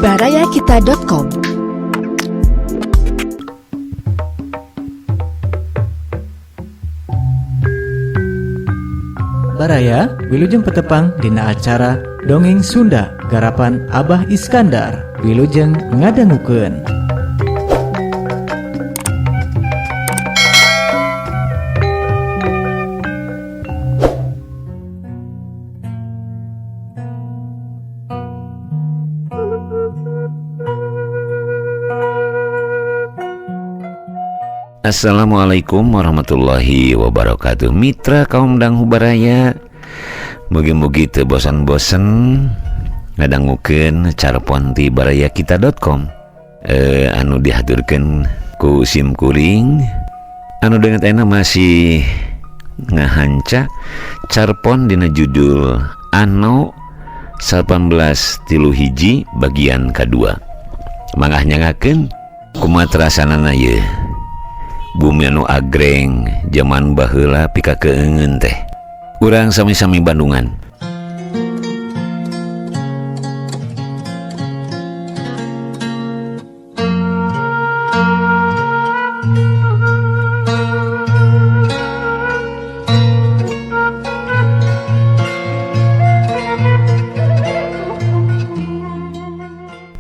barayakita.com. Baraya, wilujeng petepang dina acara Dongeng Sunda garapan Abah Iskandar. Wilujeng ngadangukeun. Assalamualaikum warahmatullahi wabarakatuh. Mitra kaum danghu baraya, mugi-mugi teu bosan-bosan ngadangukeun carpon ti barayakita.com. Anu dihaturkeun ku sim kuring anu dengan ayeuna masih ngahanca carpon dina judul Anno 1831 bagian kadua. Mangga nyangakeun kumaha terasanana ieu. Bumi anu agreng zaman baheula pika keungeun teh. Urang sami-sami Bandungan.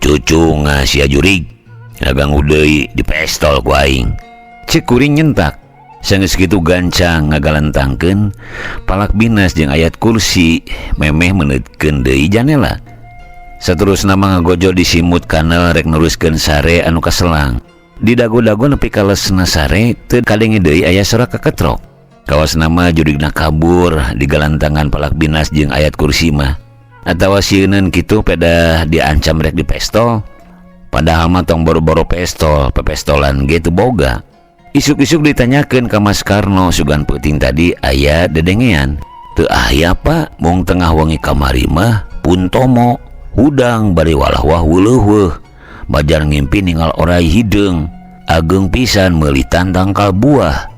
Cucu ngasih jurig, ngaganggu deui di pestol ku aing. Cek kuring nyentak, sanggeus kitu gancang ngagalentangkeun palak binas jeung ayat kursi memeh meneutkeun deui janela. Saterusna mah ngagojo disimut kanal rek neruskeun sare anu kaselang. Di dago-dago nepi ka lesna sare teu kadenge deui aya sora keketrok. Kawasna mah jurigna kabur digalantangan palak binas jeung ayat kursi mah. Atawa sieuneun kitu pedah diancam rek dipestol. Padahal mah tong boro-boro pestol, pepestolan ge teu boga. Isuk-isuk ditanyakeun ka Mas Karno sugan peuting tadi aya dedengean. Teu aya Pak, mung tengah wengi kamari mah pun tomo hudang bari walah-wah weuleuveuh. Bajar ngimpi ningal orai hideung, ageng pisan meulitan tangkal buah.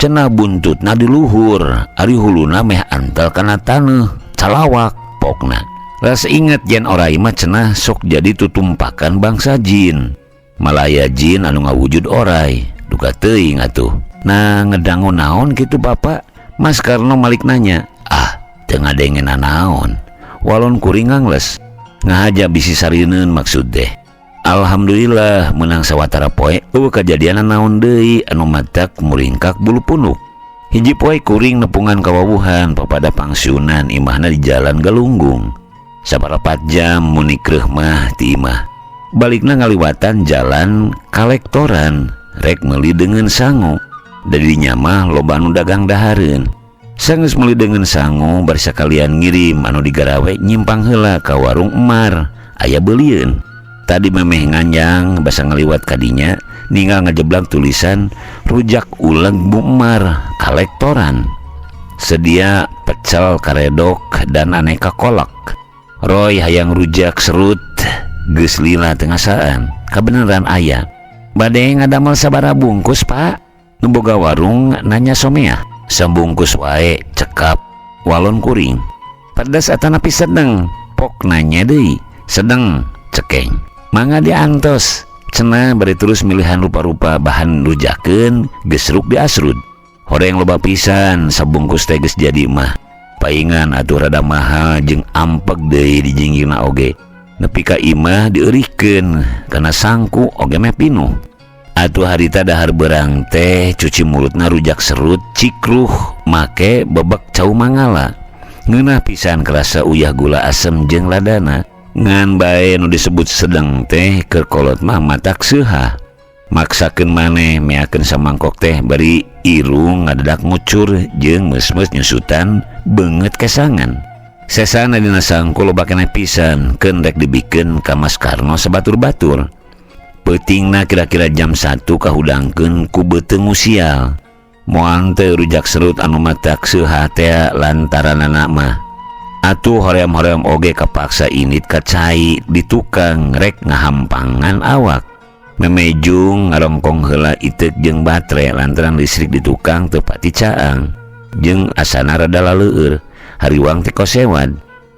Cenah buntutna di luhur, ari huluna meh antel kana taneuh, calawak pokna. Rasa inget yen orai mah cenah sok jadi tutumpakan bangsa jin. Malaya jin anu ngawujud orai. Duka teuing atuh. Nah ngedangu naon kitu Bapak? Mas Karno malik nanya. Ah, teu ngadenge naon. Walon kuring ngangles. Ngahaja bisi sarineun maksud deh. Alhamdulillah menang sawatara poe eueuh kajadian naon deui anu matak muringkak bulu punuk. Hiji poe kuring nepungan kawawuhan papada pangsiunan imahna di jalan Galunggung. Saparapat jam munikreuh mah ti imah. Balikna ngaliwatan jalan Kalektoran. Rek meuli deungeun sangu. Dari dinya mah loba anu dagang dahareun. Sanggeus meuli deungeun sangu bari sakalian ngirim anu digarawe nyimpang heula ka warung Emar aya beulieun. Tadi memeh nganjang basa ngaliwat kadinya ninggal ngajeblak tulisan rujak uleg Bu Emar Kalektoran. Sedia pecel karedok dan aneka kolak. Roy hayang rujak serut geus lila teu ngasaan. Kabeneran aya. Bade ngadamel sabaraha bungkus Pak? Nu boga warung nanya Someah. Sambungkus wae cekap walon kuring. Pedes atanapi sedeng? Pok nanya deui. Sedeng cekeng. Mangga diantos. Cenah bari terus milihan rupa-rupa bahan rujakeun gesruk diasrud. Horeng loba pisan sabungkus teh geus jadi mah. Paingan atuh rada mahal jeung ampeg deui dijinggina oge. Nepi ka imah dieurihkeun kana sangku oge meh pinuh. Atuh harita dahar berang teh cuci mulutna rujak serut cikruh make bebek cau mangala. Ngeunah pisan kerasa uyah gula asem jeung ladana. Ngan bae nu disebut sedeng teh keur kolot mah matak seuhah. Maksakeun maneh meakeun samangkok teh bari irung ngadedak ngucur jeung meus-meus nyusutan beungeut kesangan. Sesana dina sangku loba keneh pisan keun rek dibikeun ka Mas Karno sabatur-batur. Peutingna kira-kira jam 1 kahudangkeun ku beuteung usial. Moal teu rujak serut anu matak seuhah tea lantaranana mah. Atuh hoream-hoream oge kapaksa init ka cai di tukang rek ngahampangan awak. Memejung ngarongkong heula iteuk jeung batre lantaran listrik di tukang teu pati caang. Jeung asana rada laleueur. Hariwang teh kosewad.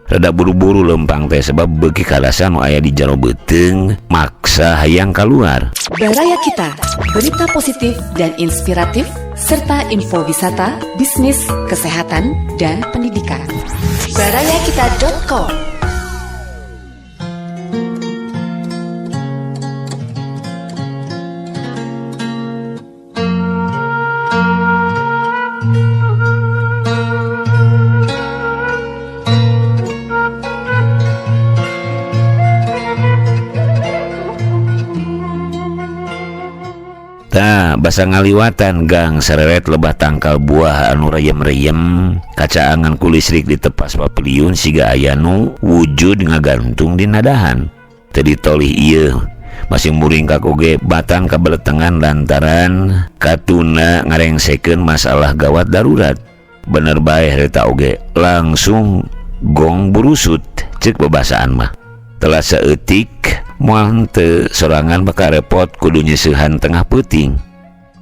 Rada buru-buru lempang teh sebab beuki karasa nu aya di jero beuteung maksa hayang kaluar. Baraya Kita, berita positif dan inspiratif, serta info wisata, bisnis, kesehatan, dan pendidikan. Barayakita.com. Tah basa ngaliwatan gang sareret lebah tangkal buah anu reyem-reyem kacaangan ku listrik ditepas papeliun siga aya nu wujud ngagantung dina dahan. Teu ditolih ieu masing muringkak oge batan kabeletengan lantaran katuna ngarengsekeun masalah gawat darurat. Bener bae harita oge langsung gong burusut ceuk bebasaan mah. Telah saeutik moal henteu sorangan bakal repot kudu nyeusehan tengah peuting.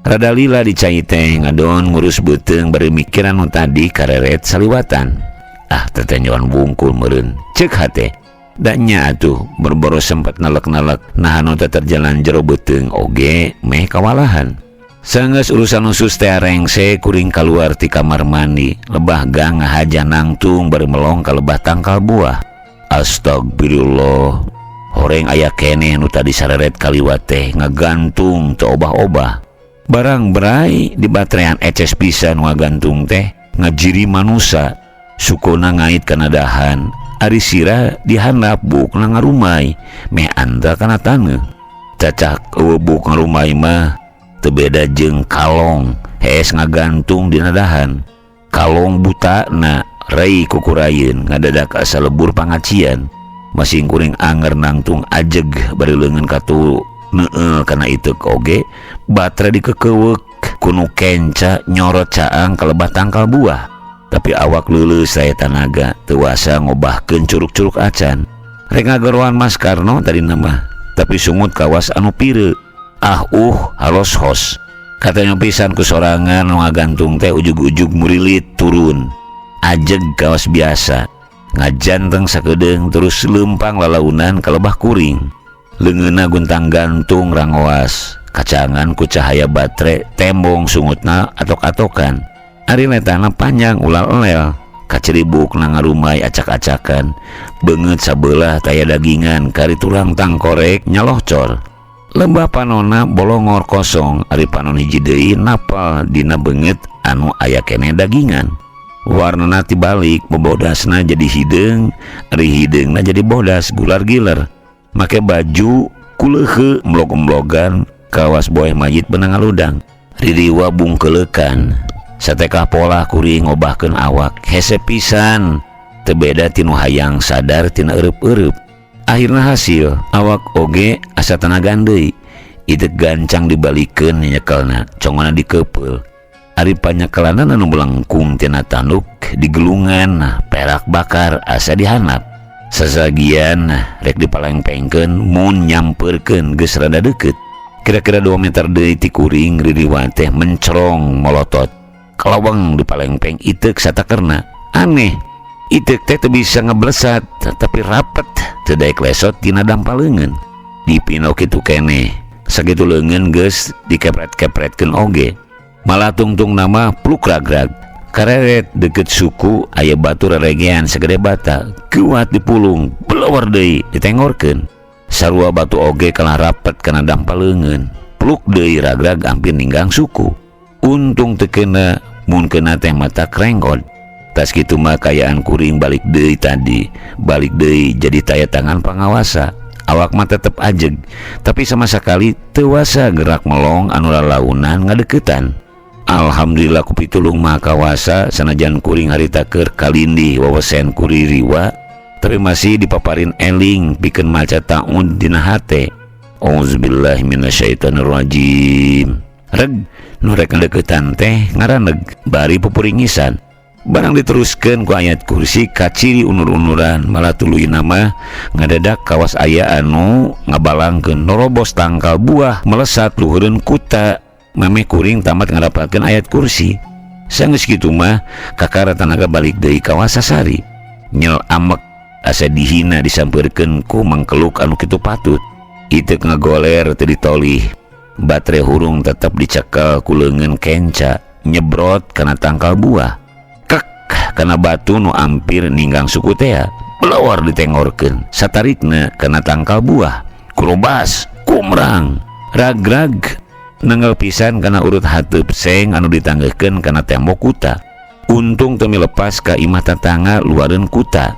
Rada lila dicai teh ngadon ngurus beuteung bari mikiran nu tadi kareret saliwatan. Ah tetenjoan wungkul meureun ceuk hate. Da nya atuh berboro sempet nelek-nelek naha nu teh terjalan jero beuteung oge meh kawalahan. Sanggeus urusan usus teh rengse kuring kaluar ti kamar mandi lebah gang ngahaja nangtung bari melong ka lebah tangkal buah. Astagfirullah. Horeng aya keneh nu tadi sareret kaliwat teh ngagantung teu obah-obah. Barang berai di baterean eces pisan nu ngagantung teh ngajiri manusa. Sukuna ngait kana dahan, ari sirah dihandap buukna ngarumai meh anta kana taneuh. Cacak eueuh buuk ngarumai mah teu beda jeung kalong hees ngagantung dina dahan. Kalong butana rei kukurayeun ngadadak asa lebur pangacian. Masing kuring anger nangtung ajeg bari leungeun katu neueul kana iteuk oge batre dikekeuweuk kunu kenca nyorot caang ka lebah tangkal buah. Tapi awak leuleus saya tanaga teu wasa ngobahkeun curug-curug acan. Rek ngageroan Mas Karno tadi mah tapi sungut kawas anu pireuk. Ah halos hos. Katanya pisan ku sorangan nu ngagantung teh ujug-ujug murilit turun. Ajeg kawas biasa. Ngajanteng sakedeung terus lempang lalaunan ka lebah kuring. Leungeunna guntang gantung rangoas, kacangan ku cahaya batre tembong sungutna atok-atokan. Ari letana panjang ular-elel, kaceribukna ngarumai acak-acakan. Beungeut sabelah taya dagingan kari tulang tangkorek nyalohcor. Lembah panonna bolongor kosong, ari panon hiji deui napal dina beungeut anu aya keneh dagingan. Warnana tibalik, bebodasna jadi hideung, ari hideungna jadi bodas gular-giler. Make baju kuleuheu mlog-mlogan kawas boeh mayit beunang ngaludang. Ririwa bungkeleukan. Satekah polah kuring ngobahkeun awak, hese pisan. Teu beda tinu hayang sadar tina eureub-eureub. Akhirna hasil, awak oge asa tanagan deui. Iteuk gancang dibalikeun nyekelna, congona dikepeul. Ari panyekelana anu melengkung tina tanduk digelungan perak bakar asa dihanap. Sasagian rek dipalengpengkeun mun nyampeurkeun geus rada deukeut. Kira-kira 2 meter deui ti kuring ririwa teh mencerong molotot. Kalawang dipalengpeng iteuk satakerna. Aneh, iteuk teh teu bisa ngeblesat tapi rapet teu daek lesot tina dampa leungeun. Dipino kitu keneh, sakitu leungeun geus dikepret-kepretkeun oge. Malah tungtung nama pluk ragrag. Kareret deket suku aya batu reregean segede bata, kuat dipulung, belawar deui ditengorkeun. Sarua batu oge kalah rapet kana dampa leungeun. Pluk deui ragrag hampir ninggang suku. Untung teu kena, mun kena teh mata krengkot. Tas kitu mah kayaan kuring balik deui tadi, balik deui jadi taya tangan pangawasa. Awak mah tetep ajeg, tapi sama sekali teu wasa gerak melong anu lalaunan ngadeukeutan. Alhamdulillah ku pitulung maha kawasa sanajan kuring harita keur kalindih wawesen kuririwa tapi masih dipaparin eling pikeun maca taun dina hate. Auzubillahi minasyaitonirrajim. Reg nu rek ngadeukeutan teh ngaraneg bari pupuringisan. Barang diteruskeun ku ayat kursi kaciri unur-unuran malah tuluy nama ngadadak kawas aya anu ngabalangkeun norobos tangkal buah melesat luhureun kuta. Memeh kuring tamat ngadapatkeun ayat kursi. Sanggeus kitu mah kakara tanaga balik deui ka Wasasari. Nyel amek Asa dihina disampeurkeun ku mangkeluk anu kitu patut. Iteuk ngagoler teu ditolih. Batre hurung tetep dicekel ku leungeun kenca, nyebrot kana tangkal buah. Kek kana batu nu ampir ninggang suku tea. Pelawar ditengorkeun, satarikna kana tangkal buah. Kurobas, kumrang, ragrag nanggal pisan kana urut hateup seng anu ditanggeuhkeun kana tembok kuta. Untung teu lepas ka imah tatangga luareun kuta.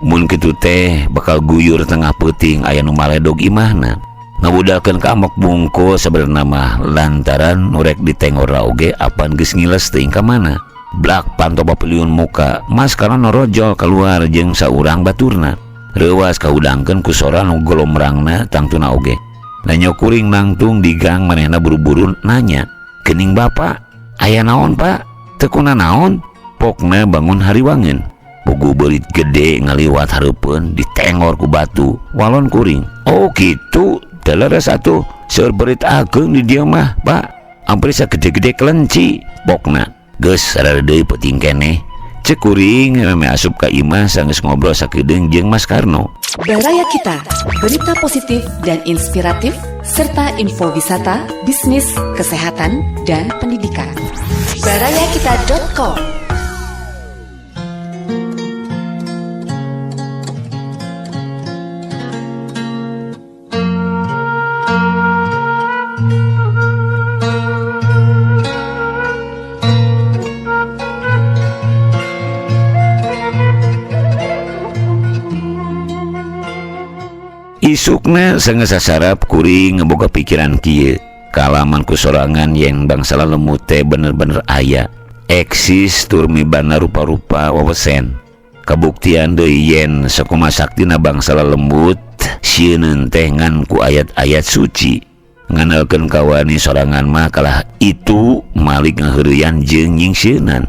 Mun kitu teh bakal guyur tengah peuting aya nu maledog imahna. Ngabudalkeun ka amok bungkul sabenerna mah lantaran nu rek ditengor oge apan geus ngiles teuing ka mana. Blak panto papiliun muka, Mas Karno norojol keluar jeung saurang baturna. Reuwas kahudangkeun ku sora nu golomrangna tangtuna oge. Nanyo kuring nangtung di gang manehna buru-buru nanya, "Geuning bapak, aya naon pak? Teu kuna naon?" Pokna bangun hariwangeun. Pugu beurit gede ngaliwat hareupeun ditengor ku batu, walon kuring. "Oh kitu, teu leres atuh, seueur beurit ageung di dieu mah, Pak. Ampir sagede-gede kelenci." Pokna geus sarare deui peuting keneh. Cek kuring rame asup ka imah sanggeus ngobrol sakedeung jeung Mas Karno. Baraya Kita, berita positif dan inspiratif serta info wisata, bisnis, kesehatan, dan pendidikan. Barayakita.com. Isukna sanggeus sasarap kuring ngeboga pikiran kieu. Kalaman ku sorangan yen bangsa lemut teh bener-bener aya. Eksis tur mibana rupa-rupa wawesen. Kabuktian deui yen sakumaha saktina bangsa lembut sieun teh ngan ku ayat-ayat suci. Nganalkeun kawani sorangan mah kalah itu malik ngaheureyan jeung nyingsieunan.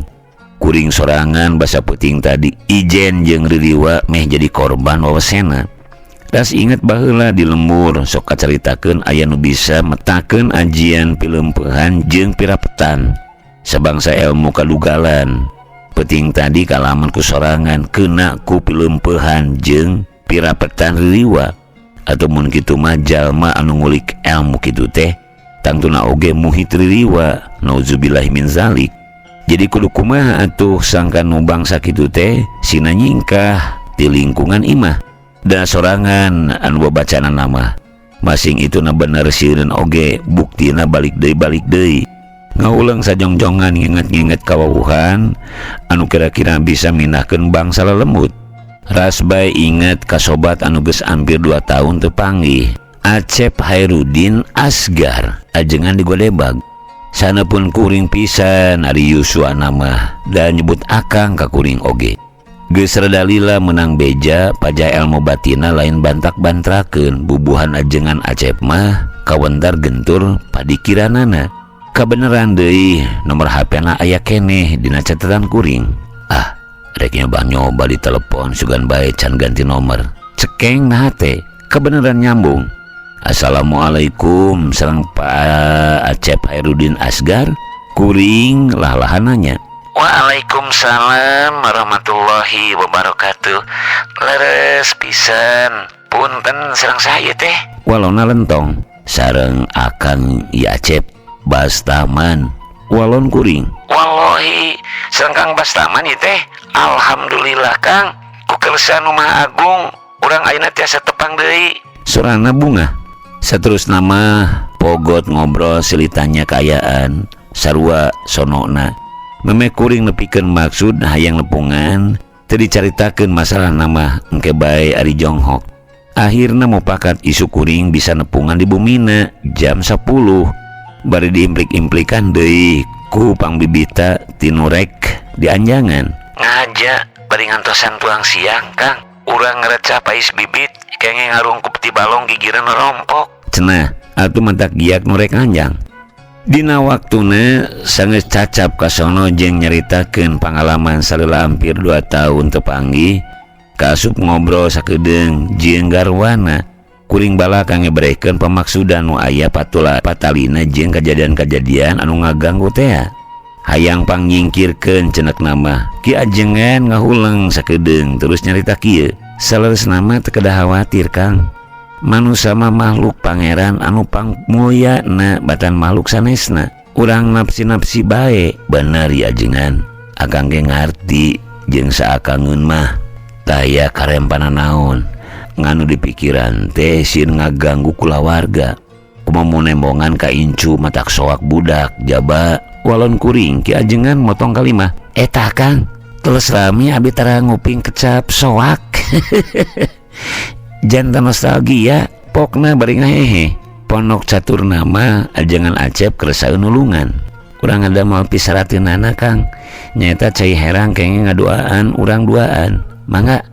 Kuring sorangan basa peuting tadi ijen jeung ririwa meh jadi korban wawesena. Tas inget baheula di lembur sok kacaritakeun aya nu bisa metakeun ajian pileumpehan jeung pirapetan sabangsa ilmu kadugalan. Peuting tadi kalaman ku sorangan kena ku pileumpehan jeung pirapetan ririwa. Atau mun kitu mah jalma anu ngulik ilmu kitu teh tangtuna oge muhit ririwa, nauzubillahi min zalik. Jadi kudu kumaha atuh sangkan nu bangsa kitu teh sina nyingkah di lingkungan imah. Da sorangan anu babacana nama masing itu na bener sieun oge buktina balik deui ngauleung sajongjongan nginget-nginget kawawuhan anu kira-kira bisa minahkeun bangsa lelembut. Rasbay inget ka sobat anu geus hampir 2 tahun teu panggih, Acep Hairudin Asgar ajengan di Godebag. Sana pun kuring pisan ari Yusua nama dan nyebut akang ka kuring oge. Geus rada lila menang beja pajah ilmu batina lain bantak-bantrakeun bubuhan ajengan Acep mah kawentar gentur padikiranana. Kabeneran deui nomor HP-na aya keneh dina catatan kuring. Ah, rek nyoba-nyoba di telepon sugan bae can ganti nomor. Cekeng nah teh kebeneran nyambung. Assalamualaikum sareng Pak Acep Hairudin Asgar. Kuring lah-lahan nanya. Waalaikumsalam warahmatullahi wabarakatuh. Leres pisan. Punten sareng saya teh. Walona lentong sareng akang ya Acep Bastaman. Walon kuring. Wallahi sareng Kang Bastaman ieu teh. Alhamdulillah Kang. Ku kersa nu Maha Agung urang ayeuna tiasa tepang deui. Sorana bunga. Saterusna mah pogot ngobrol silitanya kaayaan sarua sonona. Meme kuring nepikeun maksud hayang nepungan teu dicaritakeun masalah nama engke bae ari jonghok. Akhirna mupakat isu kuring bisa nepungan di bumina jam 10. Bari diimplik-implikan deui ku pangbibita tinurek di anjangan. Ngaja bari ngantosan tuang siang Kang. Urang ngerecah pais bibit kenging ngarungkup ti balong gigireun rompok. Cenah atuh mantak giak nurek anjang. Dina waktuna sanggeus cacap ka sono jeung nyaritakeun pangalaman salila hampir 2 tahun teu panggih, kaasup ngobrol sakedeung jeung garwana. Kuring bala ngebrehkeun pamaksudan nu aya patula patalina jeung kajadian-kajadian anu ngaganggu tea. Hayang pangyingkirkeun cenekna mah. Ki ajengan ngahuleng sakedeung terus nyarita kieu. Saleresna mah teu kedah khawatir, Kang. Manusia mah makhluk pangeran anu pangmulyana batan makhluk sanesna. Urang napsi-napsi bae, bener ya ajengan. Akang ge ngarti jeung saakangeun mah taya karempana naon. Nganu di pikiran teh sieun ngaganggu kulawarga. Kumaha nembongan ka incu matak soak budak jaba walon kuring ki ajengan motong kalimah. Eta Kang, terus rame abi tara nguping kecap soak. Jantan nostalgia pokna bari ngahehe. Ponok catur nama ajengan Acep kersaeun nulungan. Urang ada mau pisarateunana Kang. Nyaeta cai herang kenging ngaduaan urang duaan. Mangga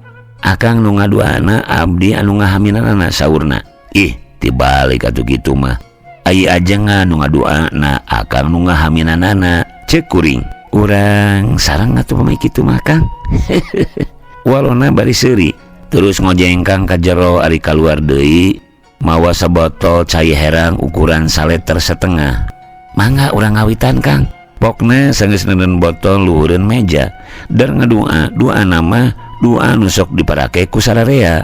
akang nu ngaduana abdi anu ngahaminanana saurna. Ih, tibalik atuh kitu mah. Ai ajengan nu ngaduana akang nu ngahaminanana. Ceuk kuring. Urang sareng atuh pamai kitu mah Kang. Walona bari seuri. Terus ngojengkang ka jero ari kaluar deui mawa sabotol cai herang ukuran saleter setengah. Mangga urang ngawitan Kang. Pokna sanggeus neundeun botol luhureun meja dar ngadua dua nama dua nu sok diparake ku sararea.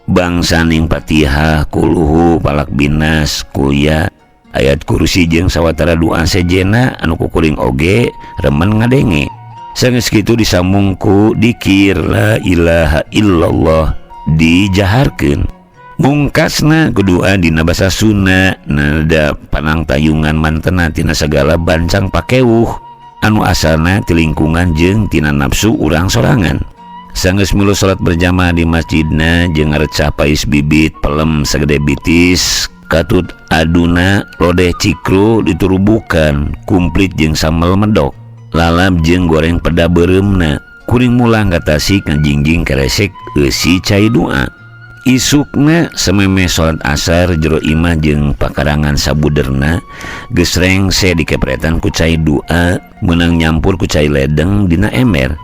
Bangsa ning Fatihah, Kulhu, Falak Binas, Kuya, ayat kursi jeung sawatara doa sejena anu kukuring oge remen ngadenge. Sanggeus kitu disambung ku dikir la ilaha illallah dijaharkeun. Mungkasna kedua dina basa Sunda nada panangtayungan mantena tina sagala bancang pakewuh anu asalna ti lingkungan jeung tina nafsu urang sorangan. Sanggeus milu salat berjamaah di masjidna jeung ngarecah pais bibit pelem sagede bitis katut aduna lodeh cikru diturubukan kumplit jeung sambel medok lalap jeung goreng peda beureumna. Kuring mulang ka Tasik ngajingjing keresek eusi cai doa. Isukna sememe salat asar jero imah jeung pakarangan sabuderna geus rengse dikepretan ku cai doa meunang nyampur ku cai ledeng dina ember.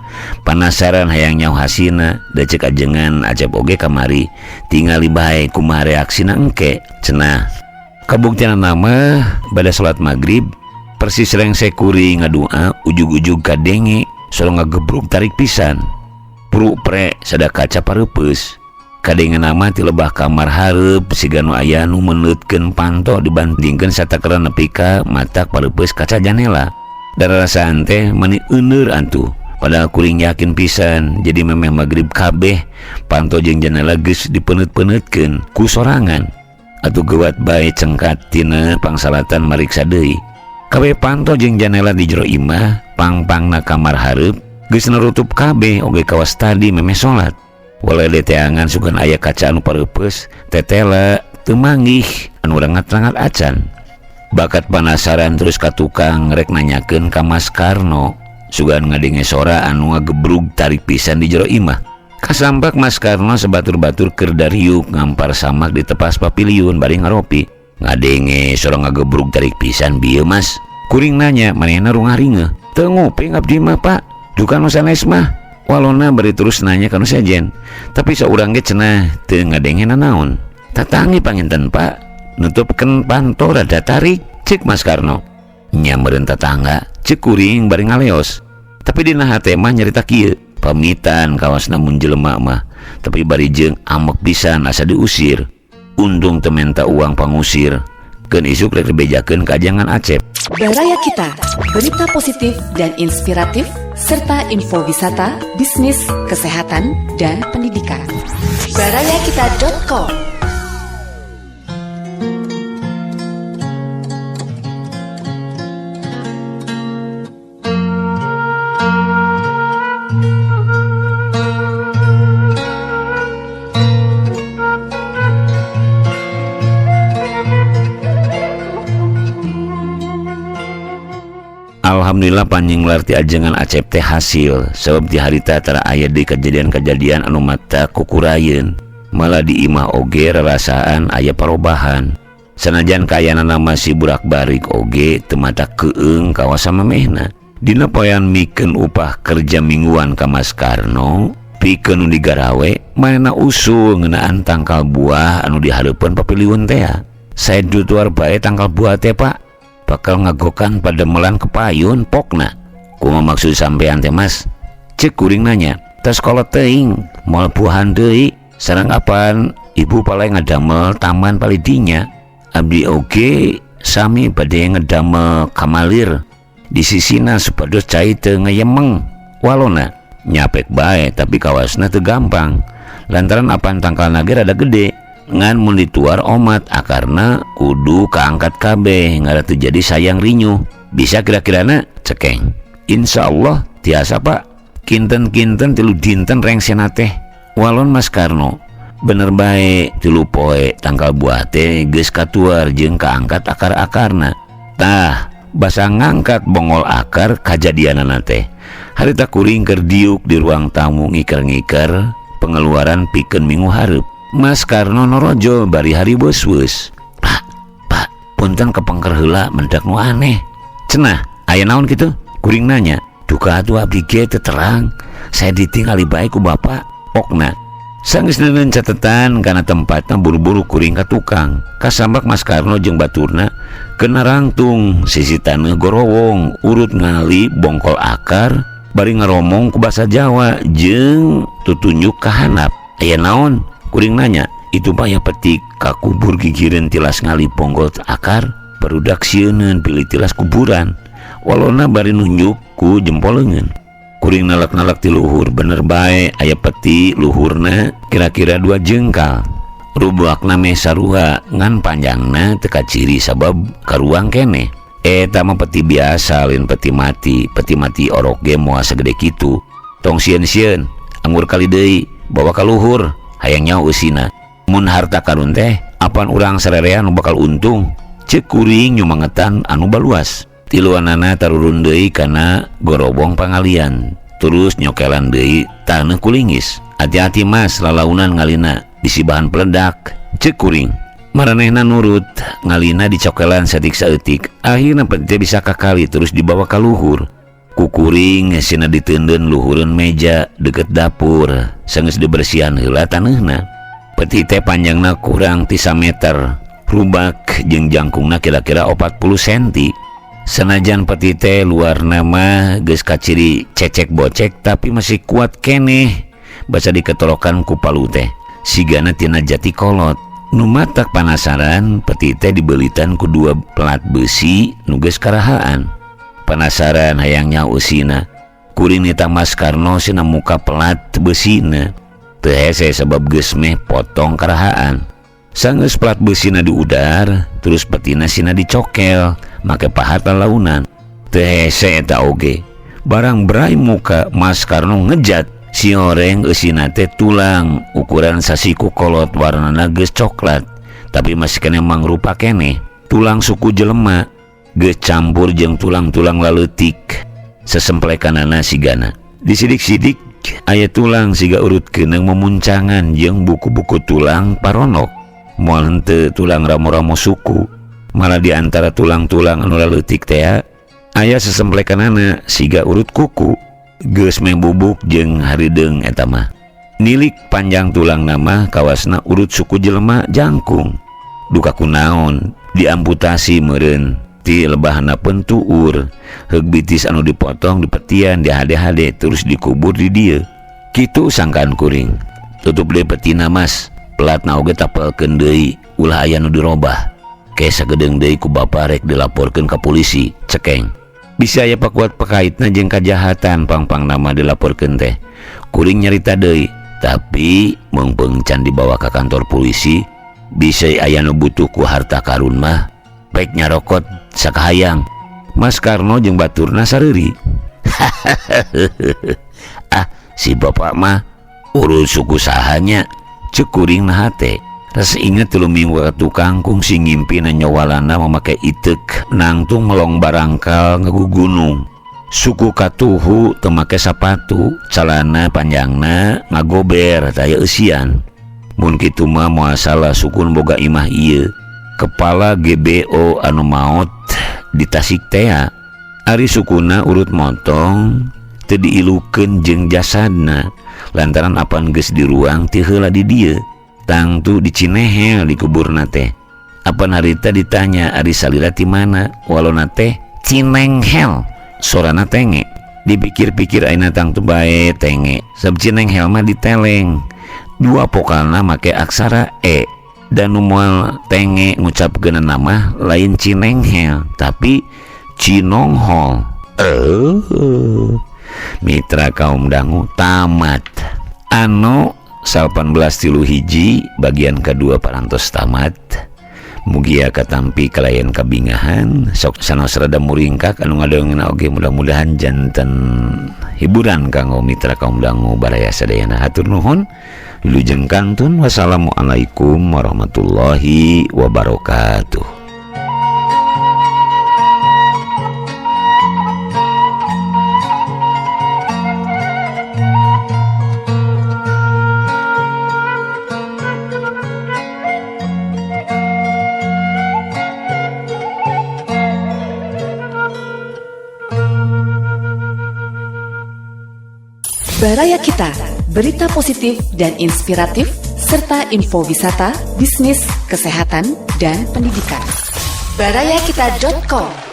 Panasaran hayang nyaho hasina da ceuk ajengan Acep oge kamari tingali bae kumaha reaksina engke cenah. Kabuktian nama bada salat magrib persis rengse kuring ngadua ujug-ujug kadenge solo ngagebrug tarik pisan. Pru pre sada kaca pareupeus. Kadengan nama ti lebah kamar hareup siga nu aya nu meneutkeun panto dibandingkeun satakeran nepi ka matak pareupeus kaca janela. Dararasaan teh mani euneur antuh. Padahal kuring yakin pisan jadi memeh magrib kabeh panto jeung janela geus dipeneut-peneutkeun ku sorangan. Atuh geuwat bae cengkat tina pangsalatan mariksa deui. Kabeh panto jeung janela di jero imah pangpangna kamar hareup geus nerutup kabeh oge kawas tadi memeh salat. Walede teangan sugan aya kaca anu pareupeus tetela teu manggih anu rangat-rangat acan. Bakat panasaran terus ka tukang rek nanyakeun ka Mas Karno. Sugan ngadenge sora anu ngagebrug tarik pisan di jero imah. Kasampak Mas Karno sebatur-batur keur dariuk ngampar samak di tepas papiliun bari ngaropi. Ngadenge sora ngagebrug tarik pisan bieu Mas. Kuring nanya manehna rungaringeuh. Teu nguping abdi mah Pak. Duka nu sanes mah. Walona bari terus nanya ka nu sejen. Tapi saurang ge cenah teu ngadenge nanaon. Tatangi panginten Pak. Nutupkeun panto rada tarik ceuk Mas Karno. Nya meureun tatangga ceuk kuring bari ngaleos. Tapi dina hate mah nyarita kieu. Pamitan kawasna mun jelema mah. Tapi bari jeung amek pisan asa diusir. Untung teu menta uang pangusir. Keun isuk rek dibejakeun ka ajangan Acep. Baraya Kita, berita positif dan inspiratif serta info wisata, bisnis, kesehatan, dan pendidikan. Barayakita.com. Alhamdulillah panjinglar ti ajengan Acep teh hasil sebab di harita tara aya deui kejadian-kejadian anu mata kukurayeun. Malah di imah oge rarasaan aya parobahan. Sanajan kaayana masih burak-barik oge teu mata keung kawasa mamehna. Dina poean mikeun upah kerja mingguan ka Mas Karno, pikeun nu digarawe manehna usul ngeunaan tangkal buah anu dihareupeun papiliun teh. Sae dutuar bae tangkal buah teh Pak. Bakal ngagokan pada melan kepayun pokna. Kumaha maksud sampean teh Mas? Ceuk kuring nanya. Tos kolot teuing, moal puhan deui. Sareng apan ibu palai ngadamel taman palidinya. Abdi oge sami bade ngedamel kamalir di sisina supados cai teu ngeyemeng. Walona nyapek bae tapi kawasna teu gampang. Lantaran apan tangkalna ge rada gede. Ngan mun dituar omat akarna kudu kaangkat kabeh ngara teu jadi sayang rinyuh. Bisa kira-kirana cekeng. Insyaallah tiasa Pak. Kinten-kinten 3 dinten rengsena teh. Walon Mas Karno bener bae 3 poe tangkal buah teh geus katuar jeung kaangkat akar-akarna. Tah basa ngangkat bongol akar kajadianana teh. Harita kuring keur diuk di ruang tamu ngiker-ngiker pengeluaran pikeun minggu hareup. Mas Karno norojol bari hari weus-weus. Pak, Pak, punten kepengker heula mendak nu aneh. Cenah, aya naon kitu? Kuring nanya. Duka atuh abdi ge teu terang. Saya ditinggali bae ku bapak. Pokna. Sanggeus neuneun catetan kana tempatna buru-buru kuring ka tukang. Kasambak Mas Karno jeung baturna kena rangtung sisi taneuh gorowong urut ngali bongkol akar bari ngaromong ku basa Jawa jeung tutunjuk ka handap. Aya naon? Kuring nanya. Itu mah ya petik kakubur gigireun tilas ngali bonggol akar barudak sieuneun pilih tilas kuburan. Walona bari nunjuk ku jempol leungeun. Kuring nalak-nalak ti luhur bener bae aya peti luhurna kira-kira 2 jengkal. Rubakna meh sarua ngan panjangna teu kaciri sabab karuang keneh. Eta mah peti biasa lain peti mati. Peti mati orok ge moal sagede kitu. Tong sieun-sieun anggur kali deui bawa ka luhur hayang nyaho eusina. Mun harta karun teh apan urang sarerean nu bakal untung. Ceuk kuring nyumangetan anu baluas. Tiluanana tarurun deui kana gorobong pangalian. Terus nyokelan deui taneuh kulingis. Hati-hati Mas lalaunan ngalina bisi bahan peledak. Ceuk kuring. Maranehna nurut ngalina dicokelan saeutik saeutik. Akhirna peti bisa kakali terus dibawa ka luhur. Ku kuring sina diteundeun luhureun meja deket dapur. Sanggeus dibersihan heula taneuhna. Peti teh panjangna kurang ti sameter. Rubak jeung jangkungna kira-kira 40 senti. Senajan peti teh luarna mah geus kaciri cecek bocek tapi masih kuat keneh. Basa diketorokan ku palu teh. Sigana tina jati kolot. Nu matak panasaran peti teh dibelitan ku 2 plat besi nu geus karahaan. Panasaran hayang nyaho eusina. Kuring nita Mas Karno sina muka plat besina. Teu hese sabab geus meh potong karahaan. Sanggeus plat besina diudar, terus petina sina dicokel make pahat lalaunan. Teu hese eta oge. Barang berai muka Mas Karno ngejat si oreng eusina teh tulang ukuran sasiku kolot warnana geus coklat tapi masih keneh mangrupa keneh. Tulang suku jelema geus campur jeung tulang-tulang laleutik sesemplekanana sigana. Disidik-sidik aya tulang siga urut keunang memuncangan jeung buku-buku tulang paronok. Moal henteu tulang ramo-ramo suku. Malah di antara tulang-tulang anu laleutik teh aya sesemplekanana siga urut kuku. Geus meh bubuk jeung harideung eta mah. Nilik panjang tulang nama kawasna urut suku jelema jangkung. Duka kunaon diamputasi meureun ti lebahna pun tuur. Heug bitis anu dipotong dipetian dihade-hade terus dikubur di dieu. Kitu sangkaan kuring. Tutup deui petina Mas. Pelatna oge tapelkeun deui ulah aya nu dirobah. Ke sagedeung deui ku bapa rek dilaporkeun ka polisi cekeng. Bisa aya pakuat pekaitna jeung kajahatan pang-pang nama dilaporkeun teh. Kuring nyarita deui, tapi meungpeung can dibawa ka kantor polisi, bisa aya nu butuh ku harta karun mah pek nyarokot sakahayang. Mas Karno jeung baturna sareuri. Ah, si bapak mah urus suku sahanya. Ceuk kuring na hate. Rasa inget 3 minggu ka tukang kungsi ngimpi na nyawalana memakai itek nangtung melong barangkal ngagugunung. Suku katuhu teu make sapatu, calana panjangna ngagober taya eusian. Mun kitu mah moal salah sukun boga imah ieu. Kepala GBO anu maot di Tasik tea. Ari sukuna urut motong teu diilukeun jeung jasadna lantaran apan geus diruang ti heula di dieu. Tangtu dicinehel di kuburna teh. Apan harita ditanya ari salira ti mana? Walona teh cinenghel. Sorana tenge. Dipikir-pikir ayeuna tangtu bae tenge, sabab Cineng Hel mah diteleng. Dua vokalna make aksara E dan nu moal tenge ngucapkeun nama lain Cinenghel tapi Cinonghol. Mitra kaum dangu, tamat anu 1831 bagian kedua parantos tamat. Mugia katampi kalayan kabingahan, sok sanaos rada muringkak anu ngadongeng oge mudah-mudahan janten hiburan kanggo mitra kaum dangu baraya sadayana. Hatur nuhun, wilujeng kantun, wassalamualaikum warahmatullahi wabarakatuh. Baraya Kita, berita positif dan inspiratif, serta info wisata, bisnis, kesehatan, dan pendidikan. Barayakita.com.